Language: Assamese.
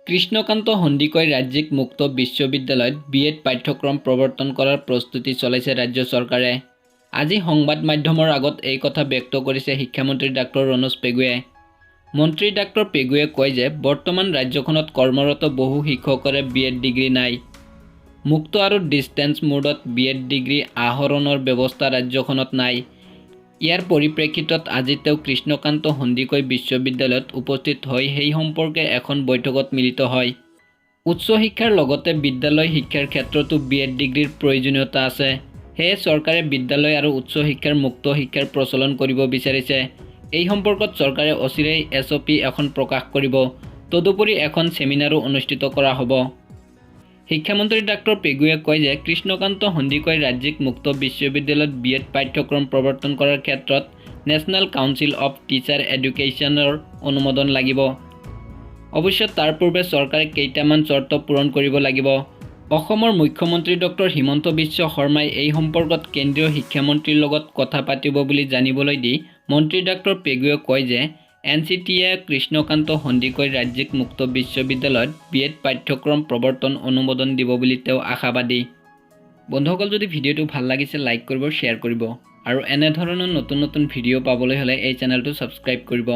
কৃষ্ণকান্ত সন্দিকৈ ৰাজ্যিক মুক্ত বিশ্ববিদ্যালয়ত বি এড পাঠ্যক্ৰম প্ৰৱৰ্তন কৰাৰ প্ৰস্তুতি চলাইছে ৰাজ্য চৰকাৰে। আজি সংবাদ মাধ্যমৰ আগত এই কথা ব্যক্ত কৰিছে শিক্ষামন্ত্ৰী ডাক্তৰ ৰণোজ পেগুৱে। মন্ত্ৰী ডাক্তৰ পেগুৱে কয় যে বৰ্তমান ৰাজ্যখনত কৰ্মৰত বহু শিক্ষকৰে বি এড ডিগ্ৰী নাই। মুক্ত আৰু ডিষ্টেঞ্চ মোডত বি এড ডিগ্ৰী আহৰণৰ ব্যৱস্থা ৰাজ্যখনত নাই। ইয়াৰ পৰিপ্ৰেক্ষিতত আজি তেওঁ কৃষ্ণকান্ত সন্দিকৈ বিশ্ববিদ্যালয়ত উপস্থিত হৈ সেই সম্পৰ্কে এখন বৈঠকত মিলিত হয়। উচ্চ শিক্ষাৰ লগতে বিদ্যালয় শিক্ষাৰ ক্ষেত্ৰতো বি এড ডিগ্ৰীৰ প্ৰয়োজনীয়তা আছে। সেয়ে চৰকাৰে বিদ্যালয় আৰু উচ্চ শিক্ষাৰ মুক্ত শিক্ষাৰ প্ৰচলন কৰিব বিচাৰিছে। এই সম্পৰ্কত চৰকাৰে অচিৰেই এছ অ' পি এখন প্ৰকাশ কৰিব। তদুপৰি এখন ছেমিনাৰো অনুষ্ঠিত কৰা হ'ব। শিক্ষামন্ত্ৰী ডাক্তৰ পেগুৱে কয় যে কৃষ্ণকান্ত সন্দিকৈ ৰাজ্যিক মুক্ত বিশ্ববিদ্যালয়ত বি এড পাঠ্যক্ৰম প্ৰৱৰ্তন কৰাৰ ক্ষেত্ৰত নেশ্যনেল কাউন্সিল অৱ টিচাৰ এডুকেশ্যনৰ অনুমোদন লাগিব। অৱশ্যে তাৰ পূৰ্বে চৰকাৰে কেইটামান চৰ্ত পূৰণ কৰিব লাগিব। অসমৰ মুখ্যমন্ত্ৰী ডক্টৰ হিমন্ত বিশ্ব শৰ্মাই এই সম্পৰ্কত কেন্দ্ৰীয় শিক্ষামন্ত্ৰীৰ লগত কথা পাতিব বুলি জানিবলৈ দি মন্ত্ৰী ডাক্তৰ পেগুৱে কয় যে এন চি টিয়ে কৃষ্ণকান্ত সন্দিকৈ ৰাজ্যিক মুক্ত বিশ্ববিদ্যালয়ত বি এড পাঠ্যক্ৰম প্ৰৱৰ্তন অনুমোদন দিব বুলি তেওঁ আশাবাদী। বন্ধুসকল, যদি ভিডিঅ'টো ভাল লাগিছে, লাইক কৰিব, শ্বেয়াৰ কৰিব আৰু এনেধৰণৰ নতুন নতুন ভিডিঅ' পাবলৈ হ'লে এই চেনেলটো ছাবস্ক্ৰাইব কৰিব।